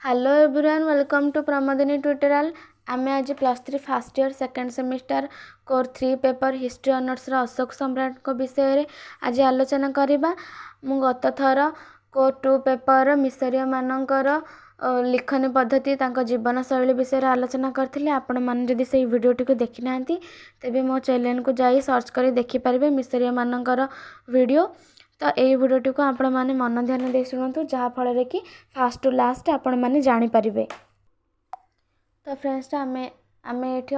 Hello everyone, welcome to Pramodini tutorial. ଆମେ ଆଜି +3 first year second semester core 3 paper history ଅନର୍ସର Ashok ସମ୍ରାଟଙ୍କ ବିଷୟରେ ଆଜି ଆଲୋଚନା କରିବା। ମୁଁ ଗତ ଥର କୋର୍ 2 ପେପରର ମିଶରୀୟମାନଙ୍କର ଲିଖନୀ ପଦ୍ଧତି, ତାଙ୍କ ଜୀବନଶୈଳୀ ବିଷୟରେ ଆଲୋଚନା କରିଥିଲି। ଆପଣମାନେ ଯଦି ସେଇ ଭିଡ଼ିଓଟିକୁ ଦେଖିନାହାନ୍ତି, ତେବେ ମୋ ଚ୍ୟାନେଲକୁ ଯାଇ ସର୍ଚ୍ଚ କରି ଦେଖିପାରିବେ ମିଶରୀୟମାନଙ୍କର ଭିଡ଼ିଓ। ତ ଏଇ ଭିଡ଼ିଓଟିକୁ ଆପଣମାନେ ମନ ଧ୍ୟାନ ଦେଇ ଶୁଣନ୍ତୁ, ଯାହାଫଳରେ କି ଫାଷ୍ଟ ଟୁ ଲାଷ୍ଟ ଆପଣମାନେ ଜାଣିପାରିବେ। ତ ଫ୍ରେଣ୍ଡସ୍, ଆମେ ଏଠି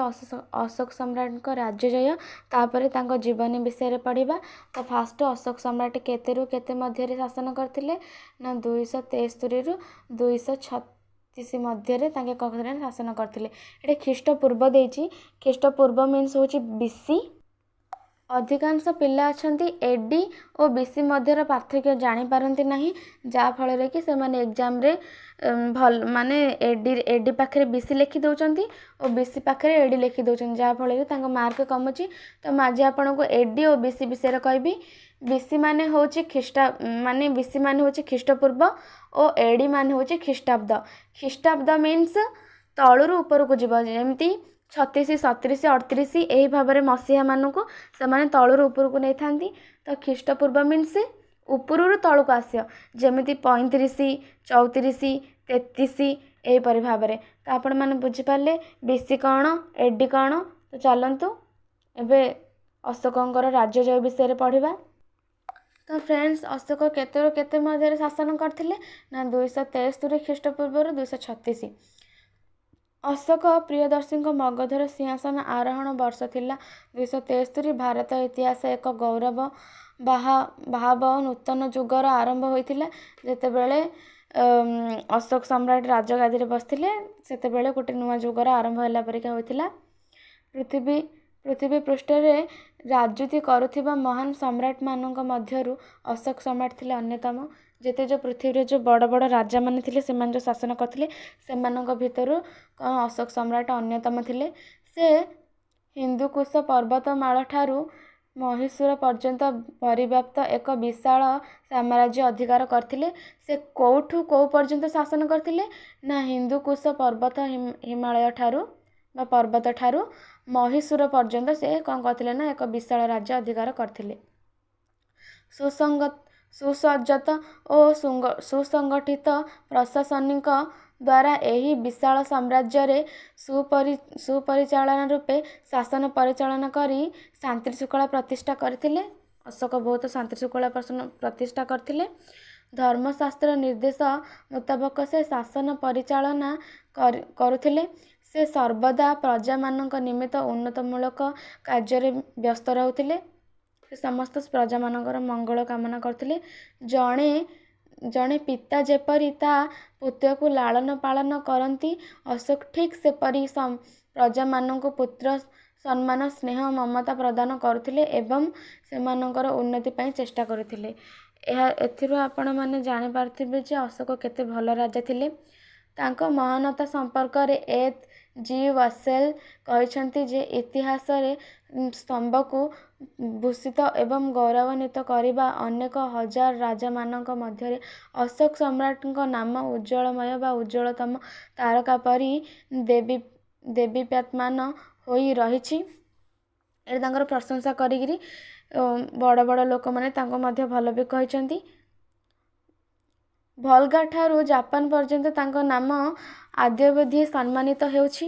ଅଶୋକ ସମ୍ରାଟଙ୍କ ରାଜ୍ୟଜୟ, ତାପରେ ତାଙ୍କ ଜୀବନୀ ବିଷୟରେ ପଢ଼ିବା। ତ ଫାଷ୍ଟ, ଅଶୋକ ସମ୍ରାଟ କେତେରୁ କେତେ ମଧ୍ୟରେ ଶାସନ କରିଥିଲେ ନା 273ରୁ 236 ମଧ୍ୟରେ ତାଙ୍କେ କ'ଣ କରିଥିଲେ? ଶାସନ କରିଥିଲେ। ଏଠି ଖ୍ରୀଷ୍ଟପୂର୍ବ ଦେଇଛି। ଖ୍ରୀଷ୍ଟପୂର୍ବ ମିନ୍ସ ହେଉଛି ବିସି। ଅଧିକାଂଶ ପିଲା ଅଛନ୍ତି, ଏଡି ଓ ବିସି ମଧ୍ୟର ପାର୍ଥକ୍ୟ ଜାଣିପାରନ୍ତି ନାହିଁ, ଯାହାଫଳରେ କି ସେମାନେ ଏକ୍ଜାମରେ ଭଲ ମାନେ ଏଡି ପାଖରେ ବିସି ଲେଖି ଦେଉଛନ୍ତି ଓ ବିସି ପାଖରେ ଏଡି ଲେଖି ଦେଉଛନ୍ତି, ଯାହାଫଳରେ ତାଙ୍କ ମାର୍କ କମୁଛି। ତ ମୁଁ ଆଜି ଆପଣଙ୍କୁ ଏଡି ଓ ବିସି ବିଷୟରେ କହିବି। ବିସି ମାନେ ହେଉଛି ଖ୍ରୀଷ୍ଟ ମାନେ ବିସି ମାନେ ହେଉଛି ଖ୍ରୀଷ୍ଟପୂର୍ବ ଓ ଏଡି ମାନେ ହେଉଛି ଖ୍ରୀଷ୍ଟାବ୍ଦ। ଖ୍ରୀଷ୍ଟାବ୍ଦ ମିନ୍ସ ତଳରୁ ଉପରକୁ ଯିବ, ଯେମିତି 36, 37, 38, ଏହି ଭାବରେ ମସିହାମାନଙ୍କୁ ସେମାନେ ତଳରୁ ଉପରକୁ ନେଇଥାନ୍ତି। ତ ଖ୍ରୀଷ୍ଟପୂର୍ବ ମିନ୍ସ ଉପରରୁ ତଳକୁ ଆସିବ, ଯେମିତି 35, 34, 33, ଏହିପରି ଭାବରେ। ତ ଆପଣମାନେ ବୁଝିପାରିଲେ ବିସି କ'ଣ, ଏଡି କ'ଣ? ତ ଚାଲନ୍ତୁ, ଏବେ ଅଶୋକଙ୍କର ରାଜ୍ୟଜୟ ବିଷୟରେ ପଢ଼ିବା। ତ ଫ୍ରେଣ୍ଡସ୍, ଅଶୋକ କେତେରୁ କେତେ ମଧ୍ୟରେ ଶାସନ କରିଥିଲେ ନା 273 ଖ୍ରୀଷ୍ଟପୂର୍ବରୁ 236। ଅଶୋକ ପ୍ରିୟଦର୍ଶୀଙ୍କ ମଗଧର ସିଂହାସନ ଆରୋହଣ ବର୍ଷ ଥିଲା 273। ଭାରତ ଇତିହାସ ଏକ ଗୌରବ ଭାବ ନୂତନ ଯୁଗର ଆରମ୍ଭ ହୋଇଥିଲା। ଯେତେବେଳେ ଅଶୋକ ସମ୍ରାଟ ରାଜଗାଦିରେ ବସିଥିଲେ, ସେତେବେଳେ ଗୋଟେ ନୂଆ ଯୁଗର ଆରମ୍ଭ ହେଲା ପରିକା ହୋଇଥିଲା। ପୃଥିବୀ ପୃଷ୍ଠରେ ରାଜୁତି କରୁଥିବା ମହାନ ସମ୍ରାଟମାନଙ୍କ ମଧ୍ୟରୁ ଅଶୋକ ସମ୍ରାଟ ଥିଲେ ଅନ୍ୟତମ। ଯେତେ ଯେଉଁ ପୃଥିବୀରେ ଯେଉଁ ବଡ଼ ବଡ଼ ରାଜାମାନେ ଥିଲେ, ସେମାନେ ଯେଉଁ ଶାସନ କରିଥିଲେ, ସେମାନଙ୍କ ଭିତରୁ କ'ଣ ଅଶୋକ ସମ୍ରାଟ ଅନ୍ୟତମ ଥିଲେ। ସେ ହିନ୍ଦୁକୁଶ ପର୍ବତମାଳ ଠାରୁ ମହୀଶୂର ପର୍ଯ୍ୟନ୍ତ ପରିବ୍ୟାପ୍ତ ଏକ ବିଶାଳ ସାମ୍ରାଜ୍ୟ ଅଧିକାର କରିଥିଲେ। ସେ କେଉଁଠୁ କେଉଁ ପର୍ଯ୍ୟନ୍ତ ଶାସନ କରିଥିଲେ ନା ହିନ୍ଦୁକୁଶ ପର୍ବତ, ହିମାଳୟ ଠାରୁ ବା ପର୍ବତ ଠାରୁ ମହୀଶୂର ପର୍ଯ୍ୟନ୍ତ ସେ କ'ଣ କରିଥିଲେ ନା ଏକ ବିଶାଳ ରାଜ୍ୟ ଅଧିକାର କରିଥିଲେ। ସୁସଜ୍ଜିତ ଓ ସୁସଂଗଠିତ ପ୍ରଶାସନିକ ଦ୍ୱାରା ଏହି ବିଶାଳ ସାମ୍ରାଜ୍ୟରେ ସୁପରିଚାଳନା ରୂପେ ଶାସନ ପରିଚାଳନା କରି ଶାନ୍ତି ଶୃଙ୍ଖଳା ପ୍ରତିଷ୍ଠା କରିଥିଲେ। ଅଶୋକ ବହୁତ ଶାନ୍ତି ଶୃଙ୍ଖଳା ପ୍ରତିଷ୍ଠା କରିଥିଲେ। ଧର୍ମଶାସ୍ତ୍ର ନିର୍ଦ୍ଦେଶ ମୁତାବକ ସେ ଶାସନ ପରିଚାଳନା କରୁଥିଲେ। ସେ ସର୍ବଦା ପ୍ରଜାମାନଙ୍କ ନିମିତ୍ତ ଉନ୍ନତମୂଳକ କାର୍ଯ୍ୟରେ ବ୍ୟସ୍ତ ରହୁଥିଲେ। ସେ ସମସ୍ତ ପ୍ରଜାମାନଙ୍କର ମଙ୍ଗଳ କାମନା କରୁଥିଲେ। ଜଣେ ପିତା ଯେପରି ତା ପୁତ୍ରକୁ ଲାଳନ ପାଳନ କରନ୍ତି, ଅଶୋକ ଠିକ୍ ସେପରି ପ୍ରଜାମାନଙ୍କୁ ପୁତ୍ର ସମ୍ମାନ, ସ୍ନେହ, ମମତା ପ୍ରଦାନ କରୁଥିଲେ ଏବଂ ସେମାନଙ୍କର ଉନ୍ନତି ପାଇଁ ଚେଷ୍ଟା କରୁଥିଲେ। ଏହା ଏଥିରୁ ଆପଣମାନେ ଜାଣିପାରୁଥିବେ ଯେ ଅଶୋକ କେତେ ଭଲ ରାଜା ଥିଲେ। ତାଙ୍କ ମହାନତା ସମ୍ପର୍କରେ ଏଚ୍ ଜି ୱାସେଲ୍ କହିଛନ୍ତି ଯେ ଇତିହାସରେ ସ୍ତମ୍ଭକୁ ଭୂଷିତ ଏବଂ ଗୌରବାନ୍ୱିତ କରିବା ଅନେକ ହଜାର ରାଜାମାନଙ୍କ ମଧ୍ୟରେ ଅଶୋକ ସମ୍ରାଟଙ୍କ ନାମ ଉଜ୍ଜ୍ୱଳମୟ ବା ଉଜ୍ଜ୍ୱଳତମ ତାରକା ପରି ଦେଦୀପ୍ୟମାନ ହୋଇ ରହିଛି। ଏଠି ତାଙ୍କର ପ୍ରଶଂସା କରିକିରି ବଡ଼ ବଡ଼ ଲୋକମାନେ ତାଙ୍କୁ ମଧ୍ୟ ଭଲ ବି କହିଛନ୍ତି। ଭଲଗା ଠାରୁ ଜାପାନ ପର୍ଯ୍ୟନ୍ତ ତାଙ୍କ ନାମ ଆଦ୍ୟାବଧି ସମ୍ମାନିତ ହେଉଛି।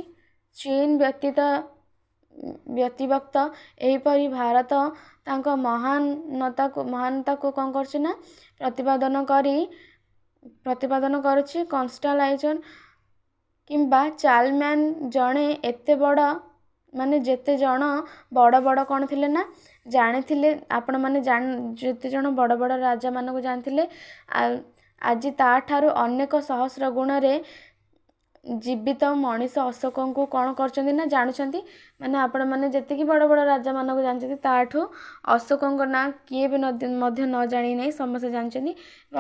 ଚୀନ ବ୍ୟତିବ୍ୟକ୍ତ ଏହିପରି ଭାରତ ତାଙ୍କ ମହାନତାକୁ କ'ଣ କରୁଛି ନା ପ୍ରତିପାଦନ କରୁଛି। କନଷ୍ଟାଲାଇଜନ୍ କିମ୍ବା ଚାର୍ଲମ୍ୟାନ୍ ଜଣେ ଏତେ ବଡ଼ ମାନେ ଯେତେ ଜଣ ବଡ଼ ବଡ଼ କ'ଣ ଥିଲେ ନା ଜାଣିଥିଲେ, ଆପଣମାନେ ଯେତେ ଜଣ ବଡ଼ ବଡ଼ ରାଜାମାନଙ୍କୁ ଜାଣିଥିଲେ, ଆଜି ତାଠାରୁ ଅନେକ ସହସ୍ର ଗୁଣରେ ଜୀବିତ ମଣିଷ ଅଶୋକଙ୍କୁ କ'ଣ କରୁଛନ୍ତି ନା ଜାଣୁଛନ୍ତି। ମାନେ ଆପଣମାନେ ଯେତିକି ବଡ଼ ବଡ଼ ରାଜାମାନଙ୍କୁ ଜାଣିଛନ୍ତି, ତାଠୁ ଅଶୋକଙ୍କ ନାଁ କିଏ ବି ମଧ୍ୟ ନ ଜାଣି ନାହିଁ, ସମସ୍ତେ ଜାଣିଛନ୍ତି।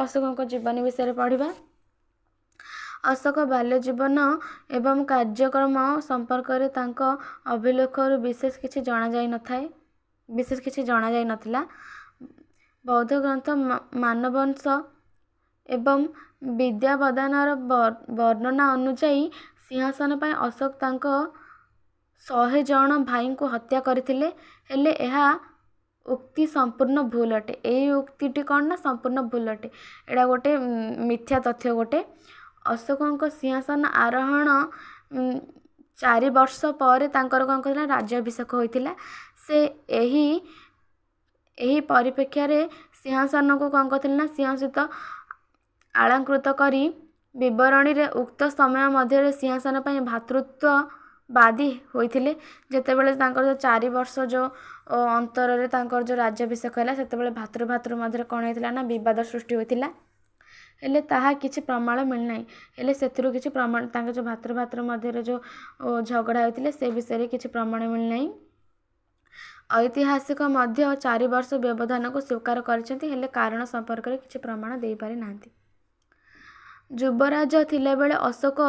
ଅଶୋକଙ୍କ ଜୀବନୀ ବିଷୟରେ ପଢ଼ିବା। ଅଶୋକ ବାଲ୍ୟ ଜୀବନ ଏବଂ କାର୍ଯ୍ୟକ୍ରମ ସମ୍ପର୍କରେ ତାଙ୍କ ଅଭିଲେଖରୁ ବିଶେଷ କିଛି ଜଣାଯାଇନଥାଏ, ବିଶେଷ କିଛି ଜଣାଯାଇନଥିଲା। ବୌଦ୍ଧ ଗ୍ରନ୍ଥ ମାନବଂଶ ଏବଂ ବିଦ୍ୟାବଦାନର ବର୍ଣ୍ଣନା ଅନୁଯାୟୀ ସିଂହାସନ ପାଇଁ ଅଶୋକ ତାଙ୍କ 100 ଜଣ ଭାଇଙ୍କୁ ହତ୍ୟା କରିଥିଲେ। ହେଲେ ଏହା ଉକ୍ତି ସମ୍ପୂର୍ଣ୍ଣ ଭୁଲ ଅଟେ। ଏହି ଉକ୍ତିଟି କ'ଣ ନା ସମ୍ପୂର୍ଣ୍ଣ ଭୁଲ ଅଟେ, ଏଇଟା ଗୋଟେ ମିଥ୍ୟା ତଥ୍ୟ ଗୋଟେ। ଅଶୋକଙ୍କ ସିଂହାସନ ଆରୋହଣ 4 ବର୍ଷ ପରେ ତାଙ୍କର କ'ଣ କରିଥିଲା, ରାଜ୍ୟାଭିଷେକ ହୋଇଥିଲା। ସେ ଏହି ପରିପ୍ରେକ୍ଷୀରେ ସିଂହାସନକୁ କ'ଣ କରିଥିଲେ ନା ସିଂହାସିତ ଆଳଙ୍କୃତ କରି ବିବରଣୀରେ ଉକ୍ତ ସମୟ ମଧ୍ୟରେ ସିଂହାସନ ପାଇଁ ଭ୍ରାତୃତ୍ୱବାଦୀ ହୋଇଥିଲେ। ଯେତେବେଳେ ତାଙ୍କର ଯେଉଁ 4 ବର୍ଷ ଯେଉଁ ଅନ୍ତରରେ ତାଙ୍କର ଯେଉଁ ରାଜ୍ୟାଭିଷେକ ହେଲା, ସେତେବେଳେ ଭାତୃ ଭାତୃ ମଧ୍ୟରେ କ'ଣ ହେଇଥିଲା ନା ବିବାଦ ସୃଷ୍ଟି ହୋଇଥିଲା। ହେଲେ ତାହା କିଛି ପ୍ରମାଣ ମିଳିନାହିଁ। ହେଲେ ସେଥିରୁ କିଛି ପ୍ରମାଣ, ତାଙ୍କ ଯେଉଁ ଭାତୃ ଭାତୃ ମଧ୍ୟରେ ଯେଉଁ ଝଗଡ଼ା ହୋଇଥିଲେ ସେ ବିଷୟରେ କିଛି ପ୍ରମାଣ ମିଳିନାହିଁ। ଐତିହାସିକ ମଧ୍ୟ 4 ବର୍ଷ ବ୍ୟବଧାନକୁ ସ୍ୱୀକାର କରିଛନ୍ତି, ହେଲେ କାରଣ ସମ୍ପର୍କରେ କିଛି ପ୍ରମାଣ ଦେଇପାରି ନାହାନ୍ତି। ଯୁବରାଜ ଥିଲାବେଳେ ଅଶୋକ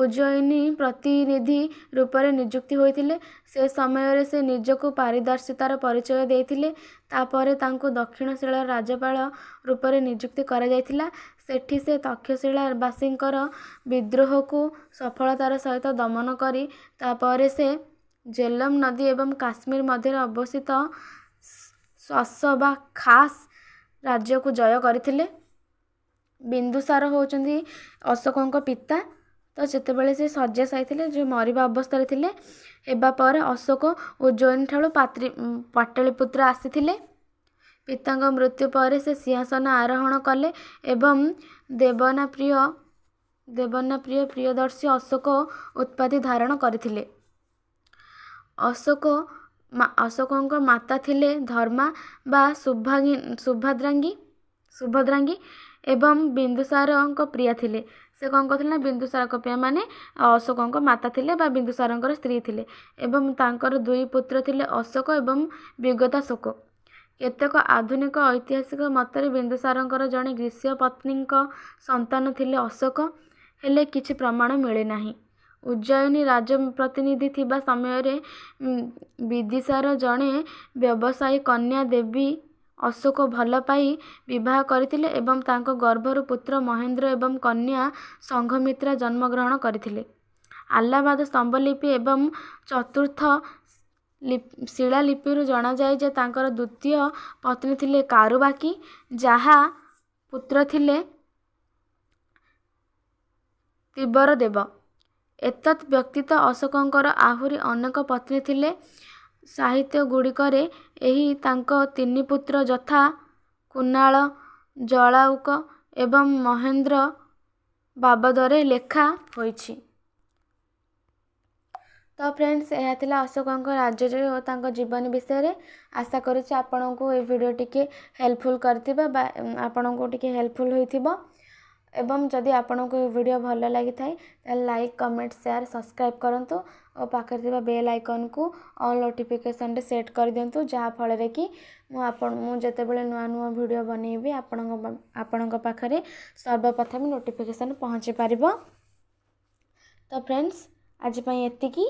ଉଜ୍ଜୟିନୀ ପ୍ରତିନିଧି ରୂପରେ ନିଯୁକ୍ତି ହୋଇଥିଲେ। ସେ ସମୟରେ ସେ ନିଜକୁ ପାରିଦର୍ଶିତାର ପରିଚୟ ଦେଇଥିଲେ। ତାପରେ ତାଙ୍କୁ ଦକ୍ଷିଣଶିଳାର ରାଜ୍ୟପାଳ ରୂପରେ ନିଯୁକ୍ତି କରାଯାଇଥିଲା। ସେଠି ସେ ତକ୍ଷଶିଳାବାସୀଙ୍କର ବିଦ୍ରୋହକୁ ସଫଳତାର ସହିତ ଦମନ କରି ତାପରେ ସେ ଜେଲମ ନଦୀ ଏବଂ କାଶ୍ମୀର ମଧ୍ୟରେ ଅବସ୍ଥିତ ଶ୍ୱାସ ବା ଖାସ୍ ରାଜ୍ୟକୁ ଜୟ କରିଥିଲେ। ବିନ୍ଦୁସାର ହେଉଛନ୍ତି ଅଶୋକଙ୍କ ପିତା। ତ ଯେତେବେଳେ ସେ ଶଯ୍ୟାଶାୟୀ ଥିଲେ, ଯେଉଁ ମରିବା ଅବସ୍ଥାରେ ଥିଲେ, ହେବା ପରେ ଅଶୋକ ଉଜ୍ଜୟିନୀ ଠାରୁ ପାଟଳିପୁତ୍ର ଆସିଥିଲେ। ପିତାଙ୍କ ମୃତ୍ୟୁ ପରେ ସେ ସିଂହାସନ ଆରୋହଣ କଲେ ଏବଂ ଦେବନାପ୍ରିୟ ପ୍ରିୟଦର୍ଶୀ ଅଶୋକ ଉପାଧି ଧାରଣ କରିଥିଲେ। ଅଶୋକଙ୍କ ମାତା ଥିଲେ ଧର୍ମା ବା ସୁଭଦ୍ରାଙ୍ଗୀ ଏବଂ ବିନ୍ଦୁସାରଙ୍କ ପ୍ରିୟା ଥିଲେ। ସେ କ'ଣ କରୁଥିଲେ ନା ବିନ୍ଦୁସାରଙ୍କ ପ୍ରିୟା ମାନେ ଅଶୋକଙ୍କ ମାତା ଥିଲେ ବା ବିନ୍ଦୁସାରଙ୍କର ସ୍ତ୍ରୀ ଥିଲେ, ଏବଂ ତାଙ୍କର 2 ପୁତ୍ର ଥିଲେ ଅଶୋକ ଏବଂ ବିଗତାଶୋକ। କେତେକ ଆଧୁନିକ ଐତିହାସିକ ମତରେ ବିନ୍ଦୁସାରଙ୍କର ଜଣେ ଗ୍ରୀସୀୟ ପତ୍ନୀଙ୍କ ସନ୍ତାନ ଥିଲେ ଅଶୋକ, ହେଲେ କିଛି ପ୍ରମାଣ ମିଳିନାହିଁ। ଉଜ୍ଜୟିନୀ ରାଜପ୍ରତିନିଧି ଥିବା ସମୟରେ ବିଦିଶାର ଜଣେ ବ୍ୟବସାୟୀ କନ୍ୟା ଦେବୀ ଅଶୋକ ଭଲ ପାଇ ବିବାହ କରିଥିଲେ ଏବଂ ତାଙ୍କ ଗର୍ଭରୁ ପୁତ୍ର ମହେନ୍ଦ୍ର ଏବଂ କନ୍ୟା ସଂଘମିତ୍ରା ଜନ୍ମଗ୍ରହଣ କରିଥିଲେ। ଆହ୍ଲାବାଦ ସ୍ତମ୍ଭଲିପି ଏବଂ ଚତୁର୍ଥ ଶିଳାଲିପିରୁ ଜଣାଯାଏ ଯେ ତାଙ୍କର ଦ୍ୱିତୀୟ ପତ୍ନୀ ଥିଲେ କାରୁବାକୀ, ଯାହା ପୁତ୍ର ଥିଲେ ତିବରଦେବ। ଏତଦ୍ ବ୍ୟତୀତ ଅଶୋକଙ୍କର ଆହୁରି ଅନେକ ପତ୍ନୀ ଥିଲେ। ସାହିତ୍ୟଗୁଡ଼ିକରେ ଏହି ତାଙ୍କ 3 ପୁତ୍ର ଯଥା କୁନାଳ, ଜଳାଉକ ଏବଂ ମହେନ୍ଦ୍ର ବାବଦରେ ଲେଖା ହୋଇଛି। ତ ଫ୍ରେଣ୍ଡସ୍, ଏହା ଥିଲା ଅଶୋକଙ୍କ ରାଜ୍ୟଜୟ ଓ ତାଙ୍କ ଜୀବନୀ ବିଷୟରେ। ଆଶା କରୁଛି ଆପଣଙ୍କୁ ଏ ଭିଡ଼ିଓ ଟିକେ ହେଲ୍ପଫୁଲ୍ କରିଥିବ ବା ଆପଣଙ୍କୁ ଟିକେ ହେଲ୍ପଫୁଲ୍ ହୋଇଥିବ। ଏବଂ ଯଦି ଆପଣଙ୍କୁ ଏ ଭିଡ଼ିଓ ଭଲ ଲାଗିଥାଏ ତାହେଲେ ଲାଇକ୍, କମେଣ୍ଟ, ସେୟାର, ସବସ୍କ୍ରାଇବ୍ କରନ୍ତୁ ଓ ପାଖରେ ଥିବା ବେଲ୍ ଆଇକନ୍କୁ ଅଲ୍ ନୋଟିଫିକେସନ୍ରେ ସେଟ୍ କରିଦିଅନ୍ତୁ, ଯାହାଫଳରେ କି ମୁଁ ଯେତେବେଳେ ନୂଆ ନୂଆ ଭିଡ଼ିଓ ବନେଇବି ଆପଣଙ୍କ ପାଖରେ ସର୍ବପ୍ରଥମେ ନୋଟିଫିକେସନ୍ ପହଞ୍ଚି ପାରିବ। ତ ଫ୍ରେଣ୍ଡସ୍, ଆଜି ପାଇଁ ଏତିକି।